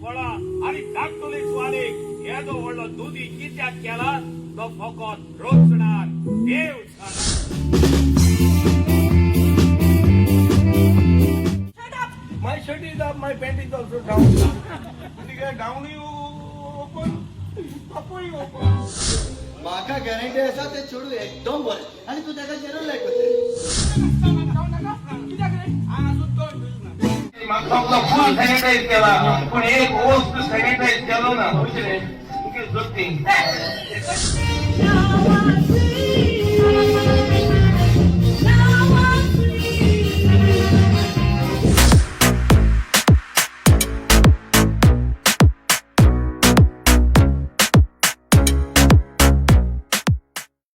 फळां आनी धाकटुली स्वालीक येदो व्हडलो दुदी कित्याक केला तो फकत रोचणार देव जाणा. My shirt is up, my pant is also down. डाउनूय open, कपूय open. म्हाका गॅरंटी आसा ते चेडूं एकदम बरें आनी तूं ताका जेरो लायक करतली. म्हाका फूल सॅनिटायज केला, पण एक वस्त सॅनिटायज केलो ना. मुकेश जोडटी. Yeah.